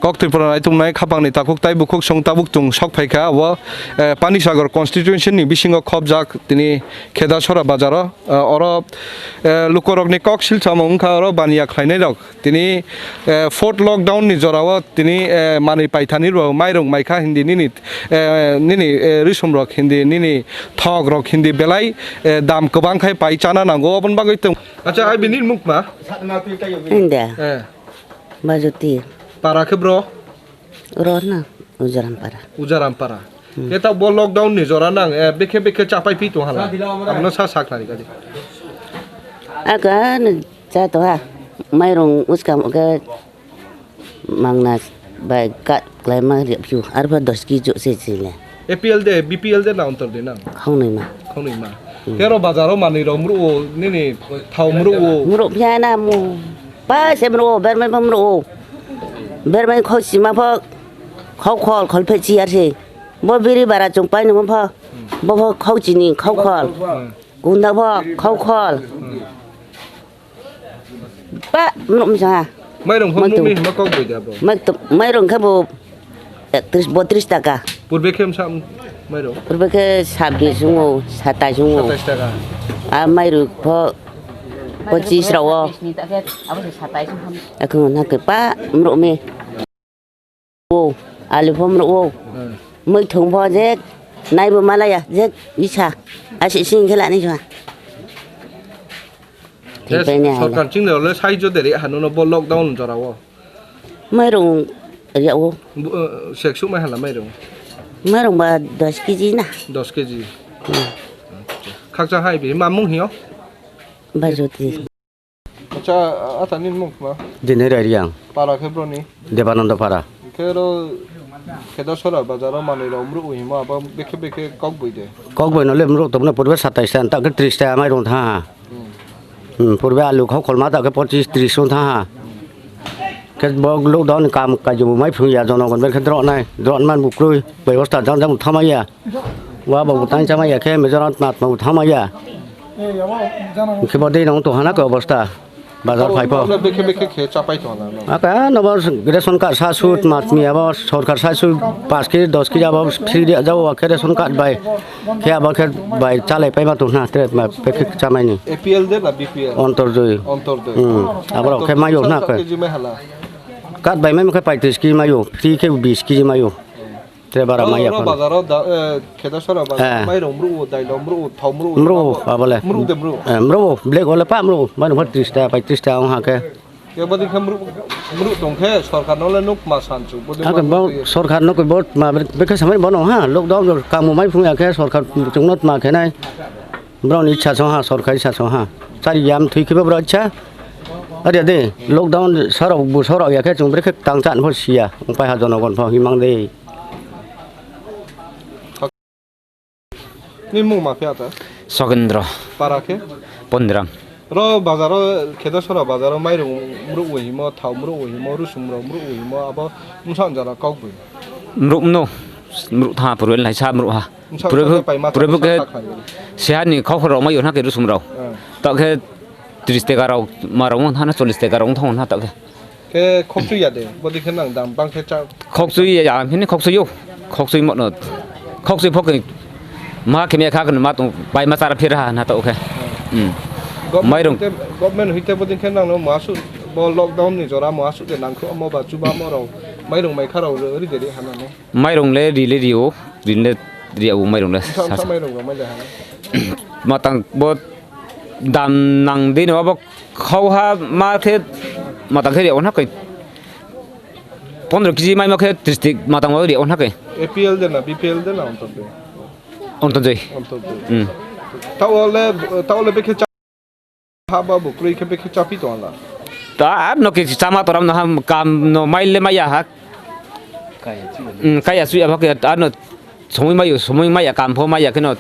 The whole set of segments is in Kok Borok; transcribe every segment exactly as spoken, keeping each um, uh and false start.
Kok Tripura naituknai khapangni takhuk tai bukhuk song tabuk tung sok phaikha, o, eh, Panisagar constituency ni bisingo khopjak tini Khedasora bazaro, eh, oro, eh, lukorokni kok silchamo wngkha, oro baniya khlainairok tini, eh, fourth lockdown ni jorao tini, eh, manwi paithani rw mairung maikha hindi nini, eh, nini, eh, risumrok hindi nini thokrok hindi belai, eh, dam kwbang khai pai chana nango, oboni bagwi tong. Acha, ai bini mukma? Hindi. Eh. Bajoti. Para khe bro? Oro na, Ujaram para. Ujaram para. Hmm. Khe ta bo lockdown ni jora nang, eh, bekhe bekhe chapai pi tong hala. Abno sa sak nari kadi. Aga na cha to ha. Mairung uskam aga mangna bai kat klai ma ri piu. Arba dos ki jo se se le. A P L de, B P L de na ontor de nang? Khongnwi ma. Khongnwi ma. Hmm. Tero bazaro manwi rok mru o, nini thau mru o. Mru phya na mu. Pa se mru o, bermai pa mru o. Bermai khau sima pho, khau khol, khol phe chi ar se. Bo biri bara chung pai nung pho. Bo pho khau chini, khau khol. Hmm. Gunda pho, khau khol. Hmm. Ba, mruk msa. Mairung pho muk mi hima kok bui da bo. Mairung khe bo ektrish, bottrish taka. Purbe khe msa mairung? Purbe khe sabbish wngo, satais wngo. Satais taka. A mairung pho pochis rao. Abo se satais wngo. Ekho na khe pa mruk mi. O, alu pho mruk o. Hmm. Muithung pho je naibo malaya, je isa. Asi sing khe lani jwa. Je thik pai ni hai na. Sorkar ching le saijo deri hanu no bo lockdown jora o. Mairung ria o. Bu, eh, sek suk mai hala mairung. Mairung ba dos kg na. Dos kg. Hmm. Khakcha hai bi ma mung hio? Bajoti. Acha, ata nini mung ma? Dinai Rairiang. Para khe broni? Debananda Para. Khe ro Khedasora bazaro manwi rok mruk wi himo abo bekhe bekhe kok bui de. Kok bui no le mruk tongno purbe satais ta, ta khe tris ta mairung tha. Hmm. Hmm, purbe alu khau kholma ta khe pochis tris wng tha. Khe bo lockdown kam kaijabo mai phung ya jonogon ber khe drok nai, drok man bukrui, bebosta jang jang thamai ya. Wa bo tang chamai ya khe Mizoram tmat ma thamai ya. Khe bo dei nong to hana ko obostha. Bazar phai pho. Bekhe bekhe khe chapai tong na. Aka no bo ration card sa sut mat mi abo sorkar sa su paanch kg dos kg abo free de jabo khe ration card bai. Khe abo khe bai chalai pai ma tong na tre ma bekhe chamai ni. A P L de na B P L? Ontorjoi. Ontorjoi. Hmm. Abo khe mayo na khe. Card bai mai khe paitris kg mayo, free khe bis kg mayo. Tre bara maya oro phano. Bazaro da, eh, Khedasora bazar, eh, mairung mruk o, dailok mruk o, thau mruk o, mruk o, abo le. Mruk de mruk o. Eh, mruk o, black o le pa mruk o, mano pha tris ta, paitris ta wng ha khe. Kebadi khe mruk, mruk tong khe sorkar no le nuk ma sansu. Ake bo sorkar no khe bo ma bekhe samai bono ha, lockdown kamu mai phung ya khe sorkar chung not ma khe nai. Borok ni sa song ha, sorkari sa song ha. Chari yam thwi khe bo borok cha. Ari de, lockdown sarok bu sarok ya khe chung brekhe tang chan pho siya. Pai ha jonogon pho himang de. Ni mung ma phi ata? Sokendra. Para khe? Pondiram. Ro bazaro, Khedasora bazaro mairung mruk wi himo, thau mruk wi himo, rusum rok mruk wi himo, abo msang jara kok bui. Mruk no, mruk tha purwel nai sa mruk ha. Purwel, purwel khe sehani khau khorok mai yona khe rusum rok. Eh. Tok khe tris teka rok ma rok thana chollis teka rok thang na tok khe. Khe khokchwi ya de, bodi khe nang dam bang khe cha. Khokchwi ya, hini khokchwi yo. Khokchwi mo no. Khokchwi phok ma khe me kha ma tong bai ma chara phir ha na to khe. Hmm. Government mairung. Hite, government hite bodi khe nang no ma su bo lockdown ni jora ma su de nang kho mo ba chuba mo rok. Mairung mai kha rok ri de ri ha na no. Mairung le ri le ri o, ri le ri o mairung le. Bwsa, bwsa mairung rok mai le ha. Matang bo dam nang de no abo khau ha ma khe matang khe ri o na khe. Pondro kg mai ma khe tris tik matang bo ri o na khe. A P L de na, B P L de na, ontor de? Ontor de. Ontor de. Hmm. Tao le, tao le bekhe Ha ba bo kwrwi khe bekhe chapi tong la. Ta ar no ke chama toram no ham kam no mail le maya ha. Kaya chu. Hmm, kaya chu ya ba ke ar no somoi mayo, somoi maya kam pho maya khe no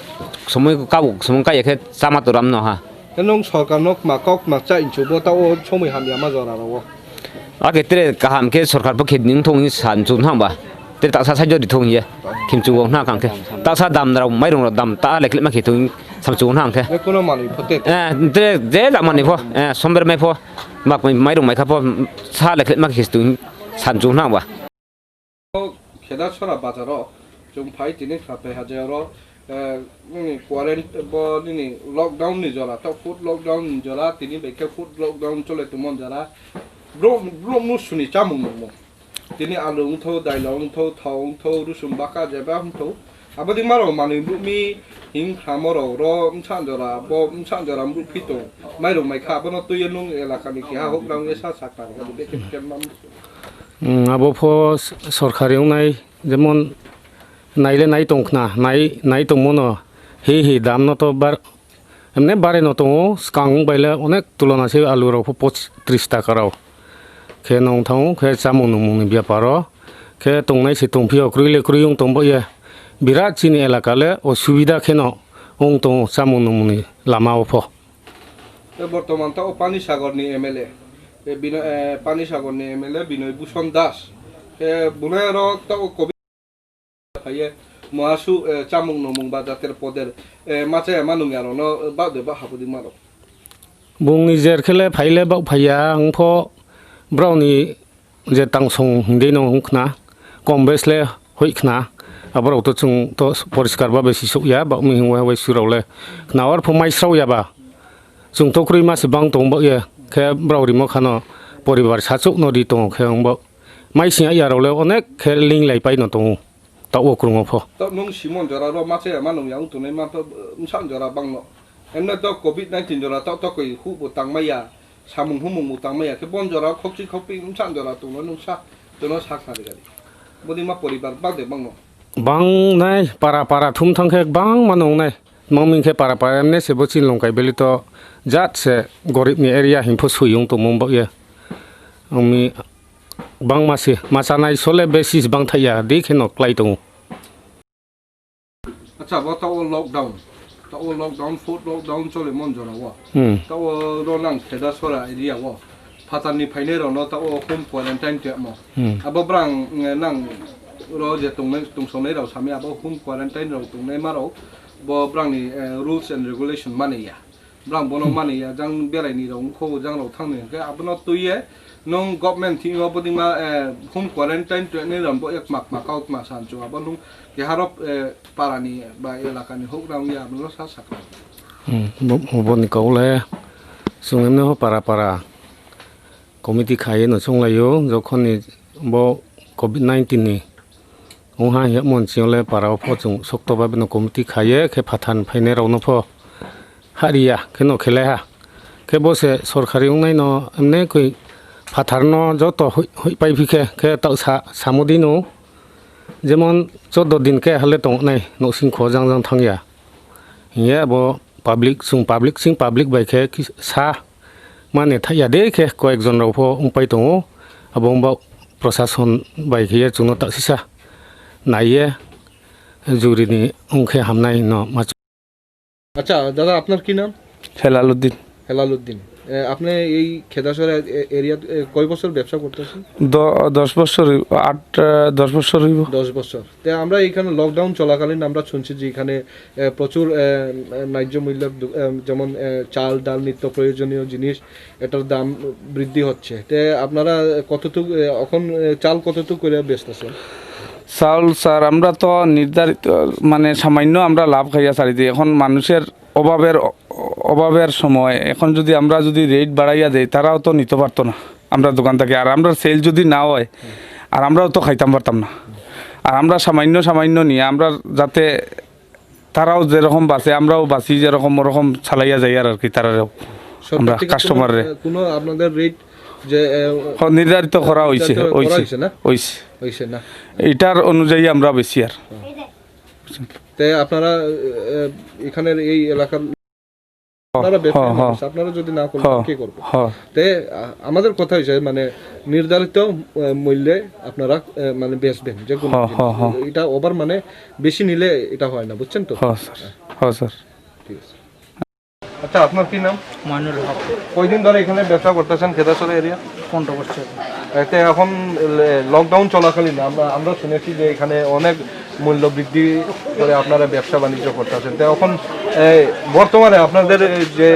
somoi kau somoi kaya khe chama toram no ha. Khe nung sorkar no ma kok ma cha inchu bo ta o somoi hamya ma jora ro. Ake tere kaham khe sorkar pho khe ning thong hi san chu nang ba. Tere taksa saijo di thong hiya. Khim chu wong na kang khe. Taksa dam rok mairung rok dam ta le khlima khe thong sam chu nang khe. Be kono manwi phote. Eh, tere je da mani pho. Eh, somber mai pho. Mak mai mairung mai kha pho sa le khlima khe thong san chu nang ba. Khedasora bazaro chwng phai tini kha phai haje oro, eh, nini quarant-, bo nini lockdown ni jora, to food lockdown ni jora, tini bai khe food lockdown chole tongmani jora. Bro, bro, no suni chamung nungmung. Tini alu wngtho, dailo wngtho, thao wngtho, rusum baka jeba wngtho. Abodi maro manwi bumi hing khamoro ro msa jora, bo msa jora mruk phito. Mairung mai kha, abono tuye nung elakani keha hok nang ye sa sakani. Abo de kem kem mam. Hmm, abo pho s-, sorkari wngnai, jemon naile nai tong khna, nai, nai tongmo no, hi hi dam no to bar, emne bare no tongo, swkang bai le onek tulona se alu rok pho poch-, tris taka rok. Khe nong thango, khe chamung nungmung ni byapar o, khe tongnai se tongphio, kwrwi le kwrwi wng tong bo ye, birat chini elaka le osubida khe no wng tongo chamung nungmung ni lama o pho. Tei bortoman ta o Pani Sagar ni M L A, tei bino-, eh, Pani Sagar ni M L A Binoy Bhushan Das, khe bwle aro ta o Covid phaiye muasu, eh, chamung nungmung ba jater poder, eh, machaya manung ya rokno, eh, bak de bak habudi maro. Bung ni jer khe le phai le bak phaiya, ang pho brao ni je tangsong hingdei no wng khna, kom bes le hoi khna, aborok to chwng to poriskar ba besi suk ya, ba umi hingwa hingwai surok le khna, or pho mai srok ya ba, chwng to kwrwi ma se bang tong ba ye, khe brao rimo khano poribar sachuk no ri tongo khe wng bo mai sing ya rok le onek khe ling lai pai no tongo, ta o kwrwng o pho. To nung simon jora ro ma che ma nung yang tunai ma pho, msa jora bang no, emne to Covid nineteen jora to to koi hu bo tang ma ya. Samung humung bo tang maya khe bon jora khokchi khokpi msa jora tongno nung sa, jono sa khnari gari. Bodi ma poribar bak de bangno. Bang nai para para thum thang khe bang ma nong nai. Mang ming khe para para emne se bo chin long kai beli to jat se gorib ni area him pho sui ung tong mung bak ye. Ang mi bang ma se ma chanai sole basis bang thai ya di khe no klai tongo. Acha, bo ta o lockdown, ta o lockdown, fourth lockdown chole mon jora o. Hmm. Ta o ro nang Kheda Sora area o. Phatar ni phainai rok no ta o home quarantine te mo. Hmm. Abo brang, eh, nang ro je tongnai, tungsongnai rok sami abo home quarantine rok tongnai ma rok. Bo brang ni, eh, rules and regulation mani ya. Bwrang bono mani ya, jang berai ni rok wngkho, jang rok thang ni hwnkhe abono twi ye nwng government thing o bwdingma, eh, home quarantine twi ni rok bo ek mak ma kau ma san chu abo nwng keha rok, eh, para ni ba elaka ni hok rang ya abono sa sakha. Hmm, bo, bo ni kau le chwng emne ho para para committee khai no chwng lai o, jokhon ni bo covid nineteen ni Wngha hiya monchio le para o pho chwng sokto bai bwno committee khaye khe phathan phainai rok no pho hariya khe no khelai ha. Khe bo se sorkari wngnai no emne koi phathar no joto hoi, hoi pai phi khe, khe ta sa, samodi no jemon chordo din khe hale tong nai no sing kho jang jang thang ya. Hiya bo public chwng public sing public bai khe ki sa mane thaiya de khe koyek jon rok pho wng pai tongo. Abo wng ba prosason bai khe chwngno taksisa naiye juri ni wng khe hamnai no ma. আচ্ছা দাদা, আপনার কি নাম? হেলালুদ্দিন। হেলালুদ্দিন। এ, আপনি এই খেদাসরা এ-, এরিয়াত, এ, কয় বছর ব্যবসা করতেছেন? দ-, দশ বছর হইব, আট, আহ, দশ বছর হইব। দশ বছর। তে আমরা এখানে লকডাউন চলাকালীন আমরা শুনছি যে এখানে, এ, প্রচুর, এ, এ, ন্যায্য মূল্যের দো-, এ, যেমন, এ, চাল, ডাল, নিত্য প্রয়োজনীয় জিনিস, এটার দাম বৃদ্ধি হচ্ছে। তে আপনারা কতটুক, এ, এখন, এ, চাল কতটুক করে বেচতেছেন? চাউল, স্যার, আমরা তো নির্ধারিত, মানে, সামান্য আমরা লাভ খাইয়া ছাড়ি দিই। এখন মানুষের অভাবের, অভাবের সময়, এখন যদি আমরা যদি রেট বাড়াইয়া দেই, তারাও তো নিতে পারতো না আমরা দোকান থেকে। আর আমরা সেল যদি না হয়, আর আমরাও তো খাইতাম পারতাম না। আর আমরা সামান্য সামান্য নিয়ে আমরা যাতে তারাও যেরকম বাঁচে, আমরাও বাঁচি যেরকম, ওরকম চালাইয়া যাই আর, আর কি, তারারেও। সরকার আমরা থেকে কোনো, কাস্টমাররে। কোনো আপনাদের রেট যে, এ, হ, নির্ধারিত করা হইছে, নির্ধারিত করা হইছে, হইছে না? হইছে। হইছে না? এটার অনুযায়ী আমরা বেশি আর। হুম। তে আপনারা, এ, এখানের এই এলাকার আপনারা ব্যবসায়ী হ, হ। মানুষ, আপনারা যদি না করলে হ, কে করবে? হ। তে, আ, আমাদের কথা হইছে, মানে, নির্ধারিত, আ, মূল্যে আপনারা, আ, মানে, বেচবেন, যে কোনো হ, জিনিস। হ, হ। এটা ওভার, মানে, বেশি নিলে এটা হয় না, বুঝছেন তো? হ, স্যার। হ, স্যার। ঠিক আছে। আচ্ছা, আপনার কি নাম? মইনুল হক। কয়দিন ধরে এখানে ব্যবসা করতেছেন খেদাসরা এরিয়া? পনেরো বছর। এতে এখন লে-, লকডাউন চলাকালীন আমরা, আমরা শুনেছি যে এখানে অনেক মূল্য বৃদ্ধি করে আপনারা ব্যবসা বাণিজ্য করতেছেন। তো এখন, এ, বর্তমানে আপনাদের এই যে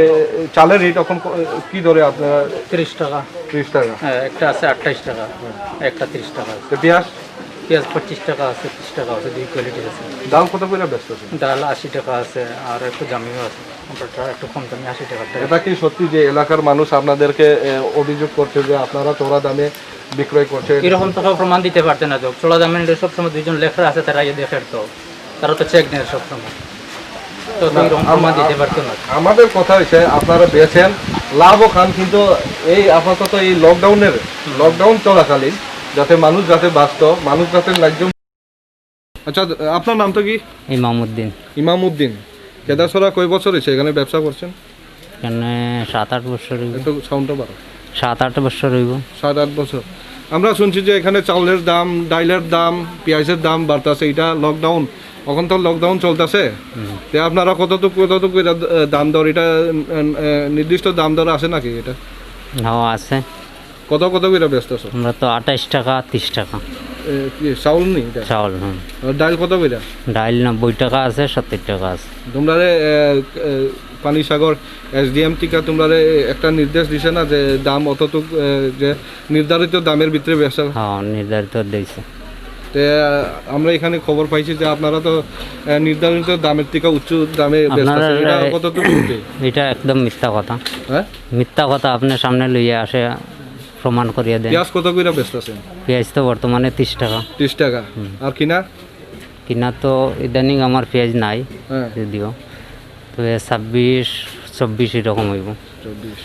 চালের রেট এখন ক-, কি দরে আপনারা? তিরিশ টাকা। তিরিশ টাকা। হ্যাঁ, একটা আছে আটাইশ টাকা, একটা তিরিশ টাকা। তো পেঁয়াজ? পেঁয়াজ পঁচিশ টাকা আছে, ত্রিশ টাকা আছে, দুই কোয়ালিটির আছে। ডাল কত করে বেচতেছেন? ডাল আশি টাকা আছে, আর একটু দামিও আছে। আমরা ট্রা-, একটু কম দামি আশি টাকা ট্রাই। এটা কি সত্যি যে এলাকার মানুষ আপনাদেরকে, এ, অভিযোগ করছে যে আপনারা চড়া দামে বিক্রয় করছেন? এরকম তো কেউ প্রমাণ দিতে পারছে না, তো চড়া দামে নিলে সবসময় দুইজন লেখা আছে, তারা ইয়ে দেখের তো, তারা তো চেক নেয় সবসময়, তো না, এরকম আম-, প্রমাণ দিতে আ-, পারতো না। আমাদের কথা হচ্ছে আপনারা বেচেন, লাভও খান, কিন্তু এই আপাতত এই লকডাউনের, হুম। লকডাউন চলাকালীন যাতে মানুষ যাতে বাঁচত, মানুষ যাতে ন্যায্য আচ্ছা, আপনার নামটা কি? ইমামউদ্দিন। ইমামউদ্দিন। খেদাছড়া কয় বছর হয়েছে এখানে ব্যবসা করছেন? এখানে সাত আট বছর হইব। একটু সাউন্ডটা বাড়াও। সাত আট বছর হইব। সাত আট বছর। আমরা শুনছি যে এখানে চাউলের দাম, ডাইলের দাম, পেঁয়াজের দাম বাড়তাছে, এটা লকডাউন, এখন তো লকডাউন চলতেছে। হুম। তে আপনারা কতটুকু, কতটুকু এটা, এ, দাম দর, এটা, এ, এ, নির্দিষ্ট দাম দর আছে নাকি এটা? হ্যাঁ, আছে। কত, কত করে বেচতেছো? আমরা তো আঠাইশ টাকা, ত্রিশ টাকা। এ, কি চাউল নি এটা? চাউল, হুম। আর ডাইল কত করে? ডাইল নব্বই টাকা আছে, সত্তর টাকা আছে। তোমরা রে, এ, এ, পানিসাগর এসডিএম টিকা তোমরা রে একটা নির্দেশ দিছে না যে দাম অতটুক, এ, যে নির্ধারিত দামের ভিতরে বেচা? হ্যাঁ, নির্ধারিত দিয়েছে। তে, আ, আমরা এখানে খবর পাইছি যে আপনারা তো, এ, নির্ধারিত দামের টিকা উচ্চ দামে আপনারা বেচতেছে, এটা রে-, কতটুকু সত্যি? এটা একদম মিথ্যা কথা। হ্যাঁ? মিথ্যা কথা আপনার সামনে লইয়া আসে। প্রমাণ করিয়া দেন। পেঁয়াজ কত কইরা বেচতাছেন? পেঁয়াজ তো বর্তমানে ত্রিশ টাকা। ত্রিশ টাকা। হুম। আর কিনা? কিনা তো ইদানিং আমার পেঁয়াজ নাই, হ্যাঁ। যদিও। তবে ছাব্বিশ, চব্বিশ এরকম হইব। চব্বিশ।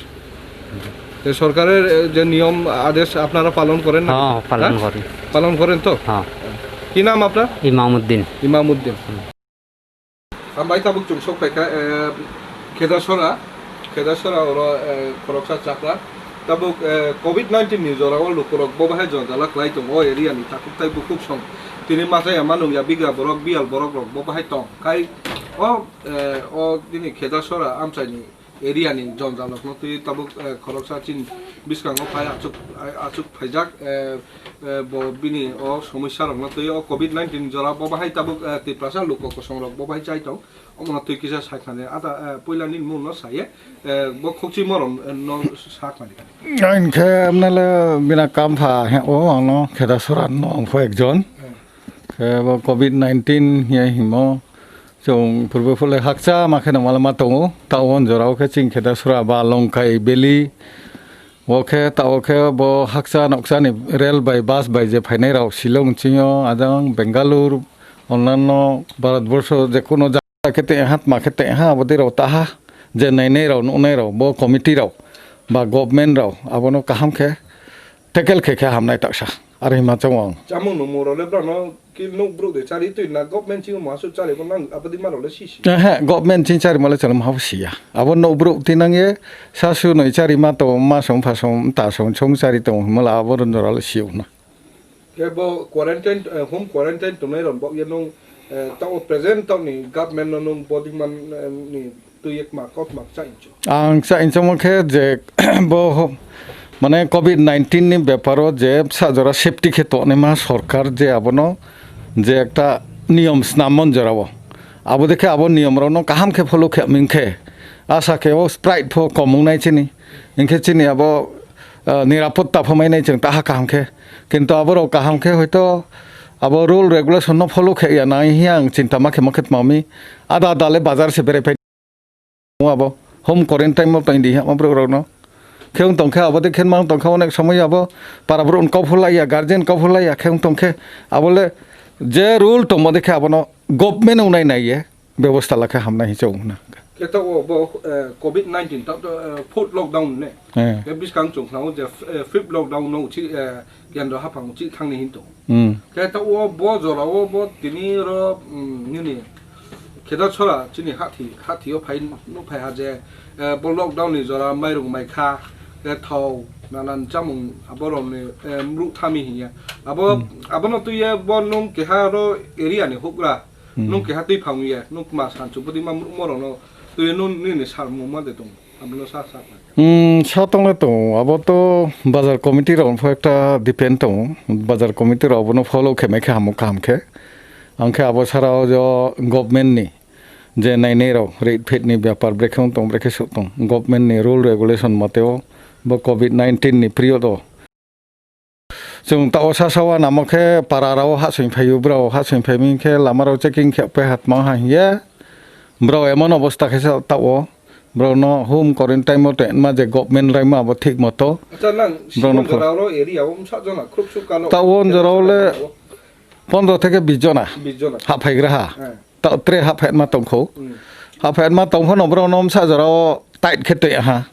তো সরকারের, এ, যে নিয়ম আদেশ আপনারা পালন করেন না? হ্যাঁ, পালন হ্যাঁ? করি। পালন করেন তো? হ্যাঁ। কি নাম আপনার? ইমামউদ্দিন। Imamuddin. Hambai, tabuk chwng sok phaikha, eh, Khedasora, Khedasora oro, eh, khoroksa chakra. Tabuk, eh, covid nineteen ni jora o lukurok bo bahai jonjala khlai tongo o area ni takhuk tai bukhuk song. Tini masa ya manung ya bigra borok, biyal borok rok bo bahai tong. Khai o, eh, o tini Khedasora amchai ni area ni jonjal rokno twi tabuk, eh, khoroksa chini bwskango phai achuk, achuk phaijak, eh, eh, bo bini o somosya rokno twi o covid nineteen jora bo bahai tabuk, eh, Tiprasa luko kosong rok bo bahai chai tong, omono twi kisa sakhnani ata, eh, puila ni mung no saye, eh, bo khokchi morom, eh, no sakhnani. Ang khe amnale bina kam pha he o ano Khedasora no ang pho ekjon. Hmm. Khe bo covid nineteen hiya himo. Chwng purbo phole hakcha ma kheno malma tongo. Ta o jorao khe chwng Khedasora ba Longkai Valley. O khe ta o khe bo hakcha nokcha ni rail bai bus bai je phainai rok Shillong chwng o ajang Bengaluru onnanno Bharat borsho je kuno jaga khe te ha tma khe te ha abo de rok ta ha je nainai rok nuknai rok bo committee rok ba government rok abono kaham khe tackle khe khe hamnai taksa. Aro hima chong ang. Chamung nung mung rok le brano ki nuk bruk de chari twi na government ching mo asuk chari bo nang abadi ma rok le sisi. Ehe, government ching chari ma le chalo ma bo siya. Abo nuk bruk ti nang ye sasu noi chari ma to ma song pha song ta song song chari to ma la abo ron jora le siya na. Ke bo quarantine, eh, home quarantine tongnai rok bo ye nung, eh, ta o present ta ni government no nung body man, eh, ni twi ekma kokma cha incho. Ang cha inchamo khe je bo ho-, mane covid nineteen ni beparo je bwsa jora safety khe tongnai ma sorkar je abono je ekta niyom snam mon jora o. Abo dekhe abo niyom rokno kaham khe follow khe ming khe asa khe o Sprite pho kom wngnai chini. Hinkhe chini abo, ah, nirapotta pho mainai chwng taha kaham khe. Kintu aborok kaham khe hoito abo rule regulation no follow khe ya nai hiya ang chinta ma khe ma khe tma mi. Ada ada le bazar se berai phai. Abo home quarantine mo tong di ha borok rok no. Khe wng tong khe abo de khe mang tong khe onek somoi abo para borok kau phulai ya, guardian kau phulai ya khe wng tong khe abo le je rule tongmo de khe abo no government wngnai nai ye bebosta la khe hamnai hinwi chong hwnna. Khe to o bo, eh, covid nineteen to, to, eh, fourth lockdown ne. Eh. Khe bwskang chwng khna o je, eh, fifth lockdown no uchi, eh, kendro haphang uchi thangni hinto. Hmm. Khe to o bo jora o bo tini ro, mm, nini Khedasora chini hathi, hathi o phai no phai ha je, eh, bo lockdown ni jora mairung mai kha, eh, thau, nanan chamung aborok ni, eh, mruk thami hinya. Abo, hmm, abono twi ye bo nung keha ro area ni hukra. Hmm. Nung keha twi phang ya, nung ma sanchu budi ma mruk moro no twi nung nini sar mung ma de tong. Abono sa sa. Hmm, sa tong le tong. Abo to bazar committee rok pho ekta depend tong. Bazar committee rok abono follow khe mai khe hamo kaham khe. Ang khe abo sara o jo government ni je nainai rok rate phet ni byapar brekhe wng tong brekhe sok tong. Government ni rule regulation mate o bo covid nineteen ni period o Chwng ta o sasawa namo khe para rao hasing phaio, brao hasing phaiming khe lama rao checking khe pai hatma ha hiye. Brao emon obostha khe sa ta o. Brao no home quarantine mo te ma je government rai ma abo thik moto. Acha nang Brao no Simon pho- Jorao ro area o msa jona khrup suk kalo. Ta o Jorao le pondro theke bis jona. Bis jona. Ha phaigra ha. Eh. Ta tre ha phet ma tongkho. Hmm. Ha phet ma tongkho no brao no msa jorao tight khe tei ha.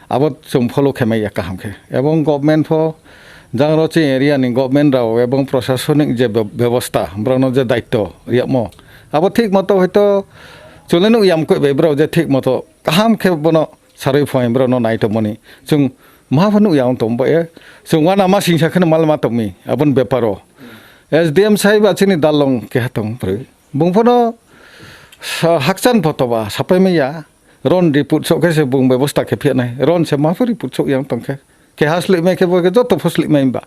Abo chwng follow khe maya kaham khe. Ebong government pho jang ro chini area ni government rao ebong prosasonik je be-, bebostha, brao no je daitto riyamo. Abo thik moto hoito chole nuk yam koi bai brao je thik moto kaham khe bono sarwi phone brao no nai tongmani. Chwng ma pho nuk ya wng tong bo e. Chwng wana ma singsa kheno mal ma tongmi abon beparo. S D M sai ba chini dalong keha tong broi. Bung phano sa-, hakchan photo ba sapai maya. Ron report sok khe se bung bebosta khe phiya nai. Ron se ma pho report sok yang tong khe. Keha slik mai khe bo khe joto pho slik mai ba.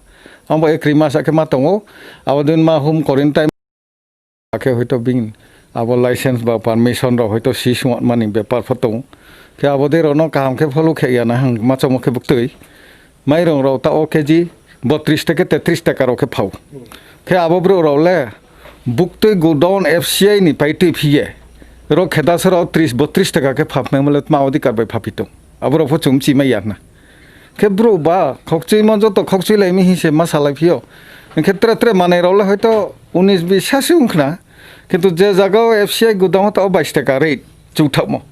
Ambo ekri masa khe ma tongo. Abo din ma home quarantine. Khe hoito bini abo license ba permission rok hoito si suwat mani bepar pho tongo. Khe abo de rono kaham khe follow khe ya na hang ma chomo khe buktui. Mairung rok ta o K G botris taka tetris taka rok khe phau. Khe abo brouh rok le buktui godown F C I ni paitui phiye. Rok khe dasarok tris botris taka khe phap mai mole tma odikar bai phapi tong. Abo rok pho chum chi mai ya na. Khe brouh ba khokchwi ma joto khokchwi lai mi hi se ma salai phio. Hingkhe tre tre manai rok le hoito unis bis sa se wng khna. Kintu je jaga o F C I godown o ta o bais taka rate chukthakmo.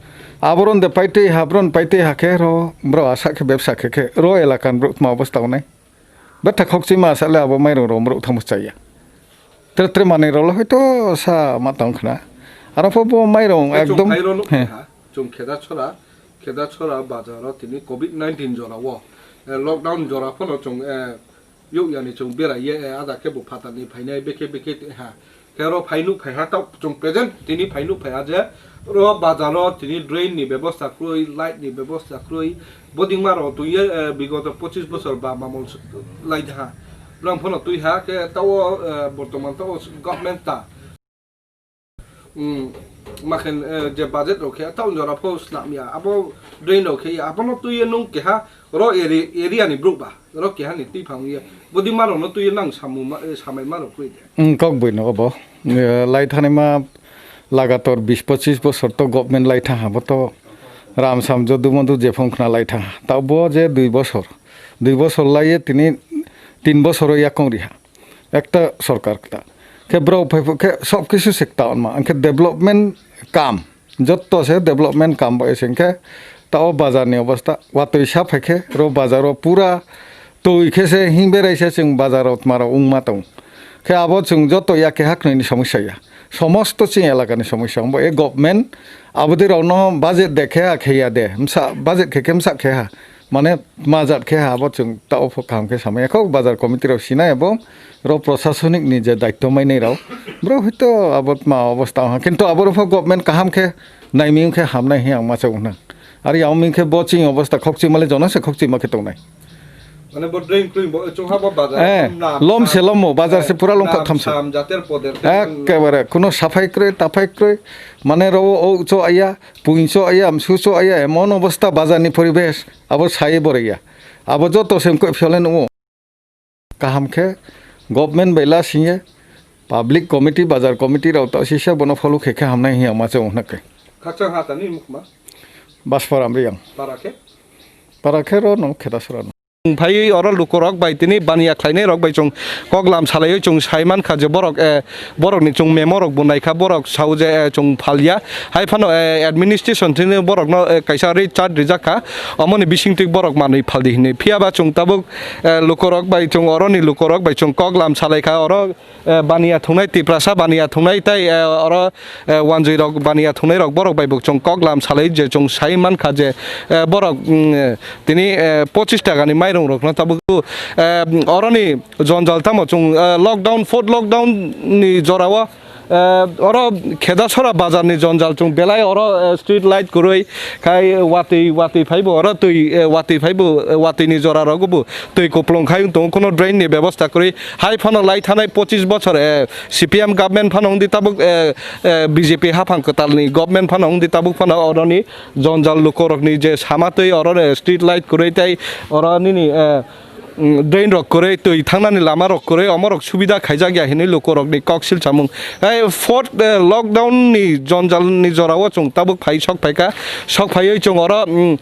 Aboron de paitwi ha, bron paitwi ha khe ro, bro asa khe bebsa khe khe ro elaka ni brouh tma obostha wngnai. Betha khokchwi ma asa le abo mairung rok brouh tamo chaya. Tre tre manai rok le hoito sa ma tong khna. Aro pho bo mairung Tei chwng ekdom, phairok nuk he. Kha, chwng Kheda Chhora, Kheda Chhora bazar o tini covid nineteen jora o, eh, lockdown jora phano chwng, eh, yuk yani chwng berai ye, eh, ada khe bo phatar ni phainai bekhe bekhe te ha. Khe ro phai nuk phai ha tok chwng present tini phai nuk phai ha je ro bazar o tini drain ni bebosta kwrwi, light ni bebosta kwrwi, bodingma rok twi ye, eh, bigoto pochis bosor ba mamol s-, lai ha. Bwrang phano twi ha khe ta o, eh, bortoman ta o government ta. Hmm, makhen, eh, je budget rok khe town jora pho snam ya, abo drain rok khe ya, abono twi ye nung keha ro eri-, area ni brouh ba, ro keha ni twi phang ya, bodi ma rok no twi ye nang samu ma, eh, samai ma rok kwi de. Hmm, kok bui no obo, eh, lai thani ma lagator bis pochis bosor to government lai thang ha, bo to ram sam jodu modu jephung khna lai thang ha, ta bo je dui bosor, dui bosor lai ye tini tin bosor o yakong ri ha. Ekta sorkar kta. Khe borok phai khe sob kisu se kta onma. Hwnkhe development kam. Jotto se development kam bai se hwnkhe ta o bazar ni obostha. Watwi sa phai khe ro bazar o pura twi khe se hing berai se chwng bazar o tma rok wngma tong. Khe abo chwng joto ya keha khnwi ni somosya ya. Somosto chini elaka ni somosya. Bo e government abo de rok no budget de khe a khe ya de. Msa budget khe khe msa khe ha. Mane tma jat khe ha abo chwng ta o pho kaham khe samaya kho bazar committee rok sinai abo ro prosasonik ni je daitto mainai rok bro hoito abo tma obostha ha kintu abo rok pho government kaham khe naiming khe hamnai hi ang ma chong na. Ari ang ming khe bo chini obostha khokchima le jono se khokchima khe tongnai. Mane bo drain kwrwi bo chwng ha bo bazar Eh, na lom se sam, lomo, bazar eh, se pura lom nam tham se. Sam jater poder khe Ekkebare kuno saphai kwrwi, taphai kwrwi, mane ro o cho aya, puin cho aya, msu cho aya, emon obostha bazar ni poribesh. Abo sai borok ya. Abo joto se wngkhe phiyole nukgo. Kaham khe government bai la singye public committee, bazar committee rok ta sisa bono follow khe khe hamnai hiya ma chong hwnakhe. Khakchang ha tani mukma? Baspor Amriyang. Para khe? Para khe ro no Khedasora no. Phai oro lukorok bai tini baniya khlainai rok bai chwng koklam salaiwi chwng sai mankha je borok, eh, borokni chwng memo rok bo naikha, borok sao je, eh, chwng phalya. Hai phano, eh, administration thini borokno, eh, kaisa rate chart rijak kha, omoni bisingtwi borok manwi phaldi hinwi. Phiya ba chwng tabuk, eh, lukorok bai chwng oroni lukorok bai chwng koklam salaikha, oro, eh, baniya thungnai, Tiprasa baniya thungnai tei, eh, oro, eh, wanjwi rok baniya thungnai rok borok bai bo chwng koklam salai je chwng sai mankha je, eh, borok, mm, eh, tini, eh, pochis taka ni mairung rokno tabuk, eh, oroni jonjal tamo chwng, eh, lockdown, fourth lockdown ni jorao, eh, oro Khedasora bazar ni jonjal chwng belai oro, eh, street light kwrwi khai watwi, watwi phaibo oro twi, eh, watwi phaibo, eh, watwi ni jora rogo bo twi kuplung khai wng tongo, kuno drain ni bebosta kwrwi. Hai phano lai thanai pochis bochor, eh, C P M government phano wngdi tabuk, eh, eh, B J P haphang kwtal ni government phano wngdi tabuk phano oroni jonjal lukorokni je sama twi oro, eh, street light kwrwi tei oro nini, eh, mm, drain rok kwrwi, twi thangnani lama rok kwrwi, omo rok subida khaijak ya hinwi luku rokni kok silchamung. Hai fourth, eh, lockdown ni jonjal ni jorao chwng tabuk phai sok phaikha, sok phaiwi chwng oro, mm,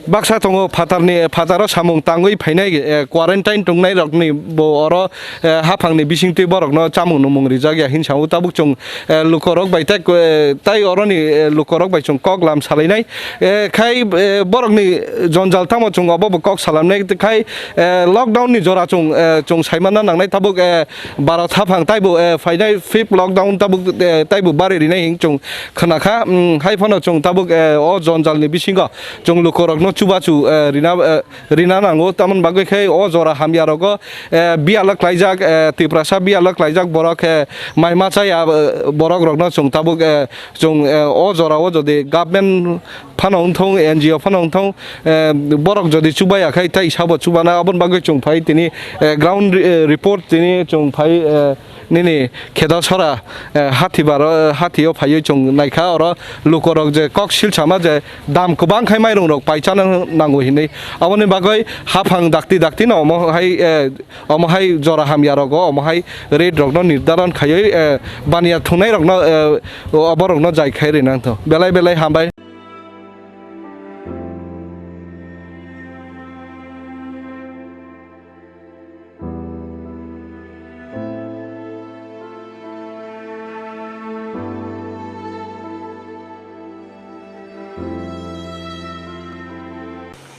baksa tongo phatarni, phataro samung tangwi phainai, eh, quarantine tongnai rokni bo oro, eh, haphangni bisingtwi borokno chamung numung rijak ya hinwi sao tabuk chwng, eh, luku rok bai tei, eh, tai oroni, eh, luku rok bai chwng kok lam salainai. Eh, khai, eh, borokni jonjal tamo chwng obo bo kok salamnai khai, eh, lockdown ni jora chwng, eh, chwng saimanna nangnai tabuk, eh, Bharat haphang taibo, eh, phainai fifth lockdown tabuk, eh, taibo bari rinai hing chwng khwnakha. Mm, hai phano chwng tabuk, eh, o jonjal ni bisingo chwng luku rokno chubachu, eh, rina, eh, rina nango. Tamoni bagwi khe o jora hamya rogo, eh, biyalo klaijak, eh, Tiprasa biyalo klaijak borok, eh, mai ma chaya, eh, borok rokno chwng tabuk, eh, chwng, eh, o jora o jodi government phano wngthong, N G O phano wngthong, eh, borok jodi chubaya khai tai sabo chubana, aboni bagwi chwng phai tini, eh, ground, eh, report tini chwng phai, eh, nini Khedasora, eh, hathi baro, eh, hathi o phaiwi chwng naikha, oro luku rok je kok silchama je dam kwbang khai mairung rok pai chana nango hinwi. Aboni bagwi haphang dakti dakti no omo hai, eh, omo hai jora hamya rogo omo hai rate rok no nirdaron khaiwi, eh, baniya thungnai rok no, eh, obo rok no jai khai rinang tho. Belai belai hambai.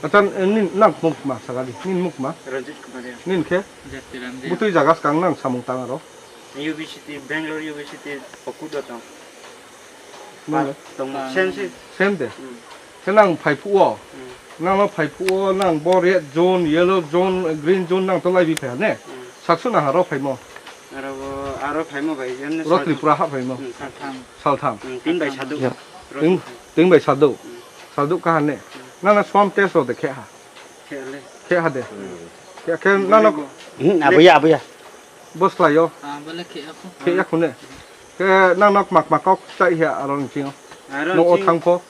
Acha, nini nang mukma sakali, nini mukma? Ranjit Kumar Reang. Nini khe? Jatiram Reang. Butui jaga skang nang samung tang aro? U B C T, Bangalore U B C T, Pakuda tong. Nang? Tong, same, same. Same de? Hmm. Khe nang phai phuo? Hmm. Nang no phai phuo, nang bo red zone, yellow zone, green zone nang to lai bi phai ne? Hmm. Saksu na haro phaimo? Aro bo, aro phaimo bai, emne ro sal Tripura ha phaimo? Hmm, sal tham. Sal tham. Hmm, tin bai sadu. Ya. Ro tin, sal tham. Tin bai sadu. Hmm. Sadu kaha ne? Hmm. Nang na swam test ro de khe ha? Khe le. Khe ha de? Hmm. Khe, khe nang no. Hmm, abuya, abuya. Bwswlaio? Ah, bole khe ya khu. Khe ya khu ne? Khe nang nok mak mak kok chai he aro ni chingo. Aro no o ching- thang pho.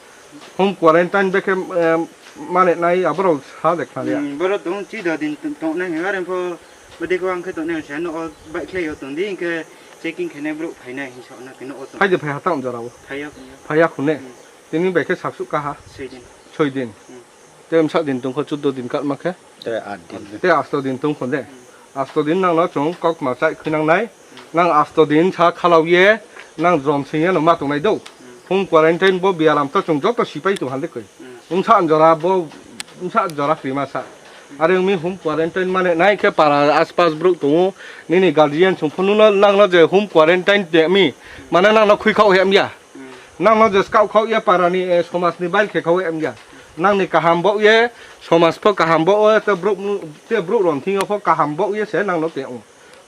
Home quarantine be khe, em, mane nai aborok sa de khna ya. Hmm, borok tong chi do din tong, tong nai hwng are pho bwdwi ko ang khe tong nai se no o bai khlai yo tong di hwnkhe checking khe nai borok phai nai hinsa na khe no o tong. Phai de phai ha tang jora o. Phai ya khu ne? Phai ya khu ne? Hmm. Tini bai khe saksu kaha? Soi din. Soi din. Hmm. Tei msa din tongkho, chuddo din katma khe? Tei aat din. Tei asto din tongkho de. Hmm. Asto din nangno chwng kok ma chai khwnang nai. Hmm. Nang asto din sa khalau ye, nang jom sing ye no ma tongnai do. Hmm. Home quarantine bo biaram to chwng joto sipai tong hande koi. Hmm. Wngsa jora bo, wngsa jora krima sa. Hmm. Are wngmi home quarantine mane nai khe para aspas borok tongo. Nini guardian chwng phunukno nangno je home quarantine temi. Mane nangno khwi khao hem ya. Hmm. Nangno je skau khao ya para ni, eh, somas ni bail khe khao hem ya. Nangni kaham bo ye, somas pho kaham bo ye, te brouh, te brouh rok thing yo pho kaham bo ye se nangno te ong.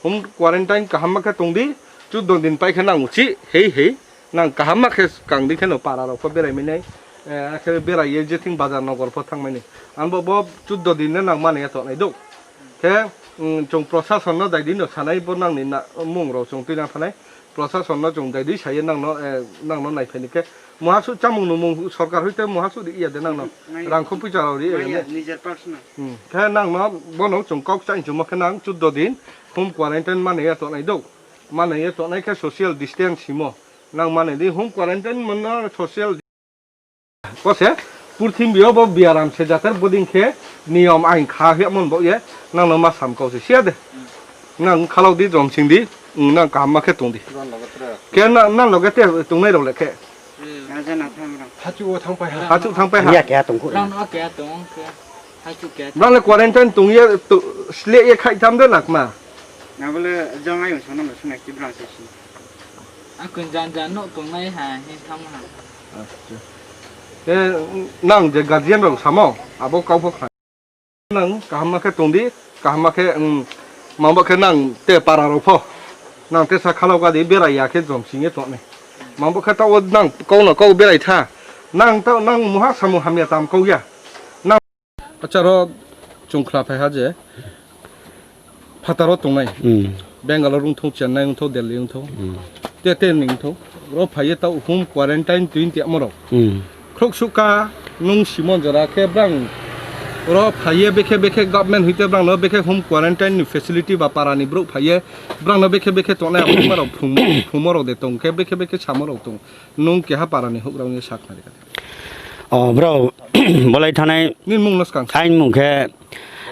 Home quarantine kaham ma khe tong di, chuddo din pai khe nang uchi, hei hei, nang kaham ma khe kang di khe no para rok pho berai mani, eh, khe berai ye je thing bazar nogor pho thang mani. Ang bo, bo chuddo din no nang mani ya tongnai do. Khe, mm, chwng prosason no dai di no sanai bo nangni na, mung rok chwng twi nang thanai. Prosason no chwng dai di sai nangno, eh, nangno nai phai ni khe. Muhasuk chamung no mung sorkar hoite muhasuk ri ya de nangno. Hmm, nai. Rang kho puisa rok ri ya Maya, de. Nijer personal. Hmm. Khe nangno bono chwng kok chai chwngma khe nang chuddo din home quarantine mane ya tongnai do. Mane ya tongnai khe social distance himo. Nang mane di home quarantine mano social Kose, purthimbi o bo biaram se jatar boding khe niyom ain kha hwya mon bo ye, nang no ma sam kau se siya de. Nang khalok di, jom sing di, nang kaham ma khe tong di. Khe na, nang loge te tongnai rok le khe. Hachu o thang pai ha. Hachu thang pai ha. Ya kya tong ko. Rang no kya tong khe. Hachu kya. Nang le quarantine tong ye, to, sle ye khai tam de nak ma. Na bole jang ayung sono le sunai ki brang se si. Akun jan jan no tongnai ha, he tham ha. Acha. Te nang je guardian rok samo, abo kau pho kha. Nang kaham ma khe tong di, kaham ma khe, um, mangbo khe nang te para rok pho. Nang te sa khalok ga di berai ya khe jom sing ye tong ne. Mangbo khe ta o nang kau no kau berai tha. Nang ta nang muha samung hamya tam kau ya. Nang Acha ro chwng khna phai ha je phataro tongnai. Hmm. Bangalore wngthong, Chennai wngthong, Delhi wngthong. Hmm. Te te ni wngthong. Ro phai ye ta home quarantine twenty amorok. Hmm. Khroksuk ka nung simon jora khe brang Oro phaiye bekhe bekhe government hoite brangno bekhe home quarantine ni facility ba para ni borok phaiye brangno bekhe bekhe tongnai abo phungma rok phungmo, phungmo rok de tong khe bekhe bekhe samo rok tong. Nwng keha para ni huk rok ni sak nai kha. O bro, bolai thanai. Nini mung no swkang. Aini mung khe,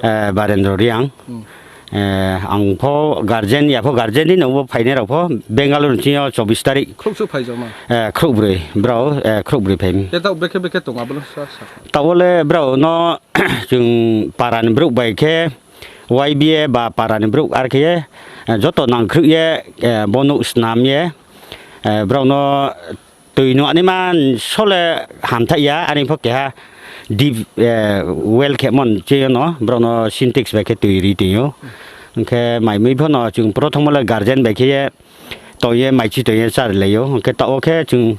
eh, Barendra Riang. Hmm. Eh, ang pho guardian, ya pho guardian ni nungbo phainai rok pho Bangalore ni sini o chobbish tarik. Khruksuk phaijak ma? Eh, khrubrwi, bro, eh, khrubrwi phai. Khe tao bekhe bekhe tong abono sa, sa. Tao le bro no chwng para ni borok bai khe Y B A ba para ni borok ar khe, eh, joto nang khruk ye, eh, bono snam ye, eh, bro no twi no ani man sole hamthai ya, ani pho keha deep, eh, well khe mon che no, bro no Sintex bai khe twi ri twi o. Hwnkhe mai mui pho no chwng prothom le guardian bai khe ye tong ye mai chi tong ye cha ri lai o. Hwnkhe tao khe chwng,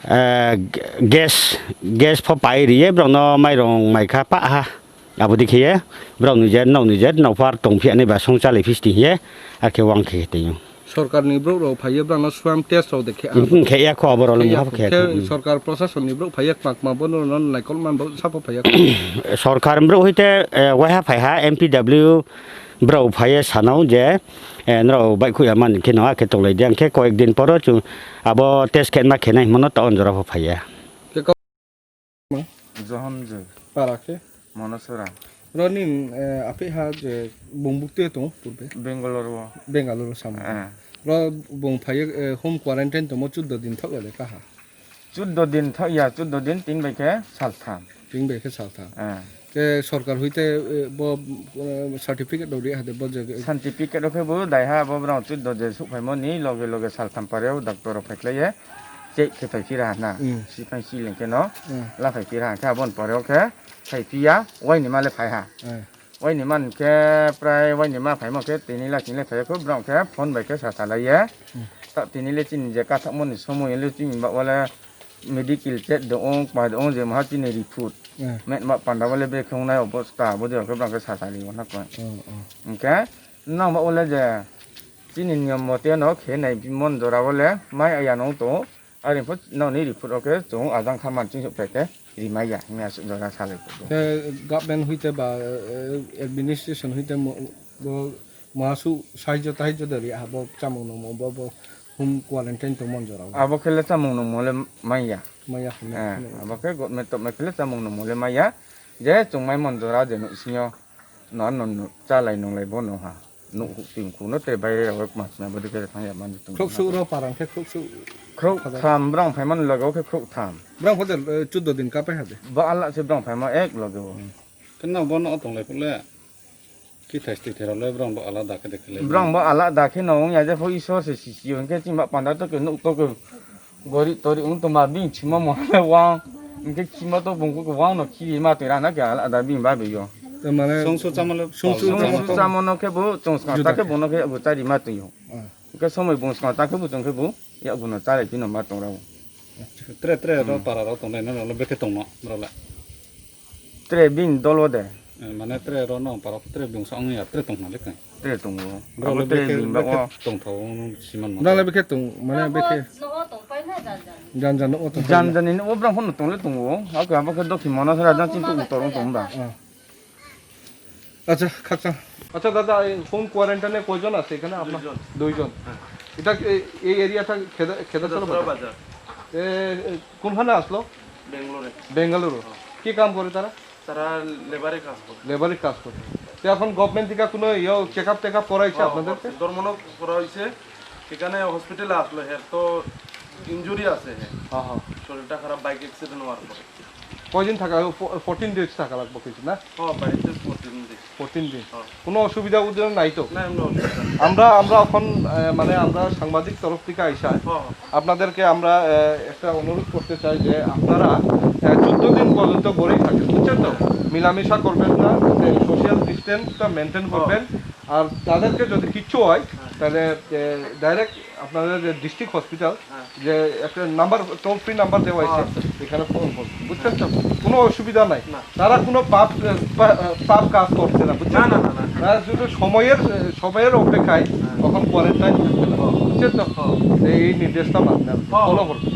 eh, gas, gas pho pai ri ye bro no mairong mai kha pa ha. Abo dikhe ye, borok ni je, nok ni je, nok phar tong phiya ni ba song chalai phisti hiye, ar khe wng khe twi o. Sorkar ni borok rok phai ye borok no swam test rok de khe. Hmm, khe ya kho abo rok le khe ya mungha kho khe khe, hmm. Sorkar prosason ni borok phai ye kma kma bono no naikol man bo sabo phai ya kho. Sorkar borok hoite, eh, waiha phai ha M P W borok phai ye sanao je, eh, norok bai khuya man khe no a khe tong lai di ang khe koyek din poro chwng abo test khe ma khe nai himo no ta on jora pho phai ya. Khe Johon je. Para khe? Monosora. Roni, eh, aphi ha je bung bukte tong purbe? Bangalore o. Bangalore o samo. Eh. Ro bung phai, eh, home quarantine tongmo chuddo din thok le kaha? Chuddo din thok ya, chuddo din tin bai khe sal tham. Tin bai khe sal tham. Eh. Ke sorkar hoite, eh, bo, eh, certificate rok ri hade bo je certificate rok khe bo dai ha bo brang chuddo je suk phaimo ni loge loge sal tham pare o doctor rok phai khlai ye. Check khe phai phira na. Hmm. Siphai si leng khe no. Hmm. La phai phira khe abon pore o khe phai phiya waini ma le phai ha. Hmm. Waini man khe prai waini ma phaimo khe tini la tini le phai kho brang khe phone bai khe sa sa lai ye. Hmm. Ta tini le chini je kathak moni somo le chini ba wale medical check do ong pa do ong je ma chini report. Hmm. Met ma panda wale be khong nai obosta bo de khe brang khe sa sa lai na ko. Hmm, hmm. Hwnkhe nang ba wale je chini niyom mote no khe nai mon jora wale mai aya nong to. Ari pho nokni report o khe chwng ajang kha mansing suk phaikhe rimaiya hwnwi aswk jora salai kho. Khe government hoite ba, eh, administration hoite mo-, bo masu sahajyo tahajyo de ri abo chamung nungmo bo, bo home quarantine tongmani jora o. Abo khe le chamung nungmo le manya. Manya hwnwi. Eh, hwnwi. Abo khe government tongma khe le chamung nungmo le manya. Je chwng mai mon jora je nuh sing yo. No, no, no, chalai nunglai bo no ha. Nuk huk ting khuk no tei baire rok mas na bodi khe thang ya mani tung. Khuk suk ro parang khe khuk suk. Khuk tham brang phai man logo khe khuk tham. Brang phote, eh, chuddo din kapai hade. Ba ala se brang phai ma ek logo. Hmm. Khe no bo no tong lai phule. Ki thai sti thero le brang bo ala da khe de khe le. Brang bo ala da khe no ya je pho isor se si si hwn khe chima panda to ke nuk to ke. Gori tori wng tongma bini chima mo wang. Hwnkhe chima to bungkuk wang no khiri ma twi rana khe alada bini bagwi yo. Tamane songsu chamalo songsu songsu chamalo. Chamo no khe bo chwng swkang ta khe bo no khe bo chari ma twi yo. Ah. Hwnkhe somoi bung swkang ta khe bo chwng khe bo yak bo no chari twi no ma tong rao. Tre tre ro para ro tong nai no lo bekhe tong no ro la. Tre bini dolo de. Eh, mane tre ro no para tre bungsa wng ya tre tong na le kai. Tre tongo. Bro, abo le tre bekhe, bini ba bekhe o. Tong thao wng siman ma. Bro, le bekhe tong, mane bekhe. Nogo tong pai na jan jan. Jan jan nogo tong pai na. Jan jan ni nogo bro phone tong le tongo. Ako abo khe dokhi mono sara jan chintu utor wng tong ba. Ah. আচ্ছা, খাকচা। আচ্ছা দাদা, এই হোম কোয়ারেন্টাইনে কয়জন আছে এখানে আপনার? দুইজন। দুইজন। হ্যাঁ। এটা এই, এই এরিয়াটা খেদা-, খেদাসরা খেদাসরা বাজার। বাজার। এ, এ, কোনখানে আসলো? ব্যাঙ্গালোরে। ব্যাঙ্গালোরে। হ্যাঁ। কি কাম করে তারা? তারা লেবারে কাজ করে। লেবারে কাজ করে। তো এখন গভর্নমেন্ট থেকে কোনো ইয়ে চেক আপ টেক আপ করা হয়েছে হ্যাঁ, আপনাদেরকে? হচ্ছে। ধর্মনক করা হয়েছে। এখানে হসপিটালে আসলো, এর তো ইনজুরি আছে, হ্যাঁ। হ্যাঁ, হ্যাঁ। শরীরটা খারাপ, বাইক অ্যাক্সিডেন্ট হওয়ার পরে। কয়দিন থাকা? ফো-, ফোরটিন ডেজ থাকা লাগবে কিছু, না? হ্যাঁ, বাড়িতে ফোরটিন ডেজ। Fourteen days. হ্যাঁ। কোনো অসুবিধা উদ্ধার নাই তো? না, এমনি অসুবিধা নেই। আমরা, আমরা এখন, আহ, মানে, আমরা সাংবাদিক তরফ থেকে আইসা হ্যাঁ, হ্যাঁ। আপনাদেরকে আমরা, আহ, একটা অনুরোধ করতে চাই যে আপনারা, আহ, চোদ্দ দিন পর্যন্ত ঘরেই থাকেন, বুঝছেন তো? মিলামিশা করবেন না, সোশ্যাল ডিস্টেন্সটা মেনটেন হ্যাঁ। করবেন। আর তাদেরকে যদি কিচ্ছু হয়, হ্যাঁ। তাহলে, আহ, ডাইরেক্ট আপনাদের যে ডিস্ট্রিক্ট হসপিটাল, হ্যাঁ। যে একটা নাম্বার, টোল ফ্রি নাম্বার দেওয়া হয়েছে, হ্যাঁ, আছে। এখানে ফোন করুন, বুঝছেন তো? কোনো অসুবিধা নাই। না। তারা কোনো পাপ, আহ, পা-, আহ, পাপ কাজ করছে না, বুঝছেন না, তো? না, না, না। তারা শুধু সময়ের, আহ, সময়ের অপেক্ষায় হ্যাঁ। তখন কোয়ারেন্টাইন থাকতে পারে, হ্যাঁ। বুঝছেন তো? হ্যাঁ। এই নির্দেশটা মানতে হবে, হ্যাঁ। ফলো করবেন।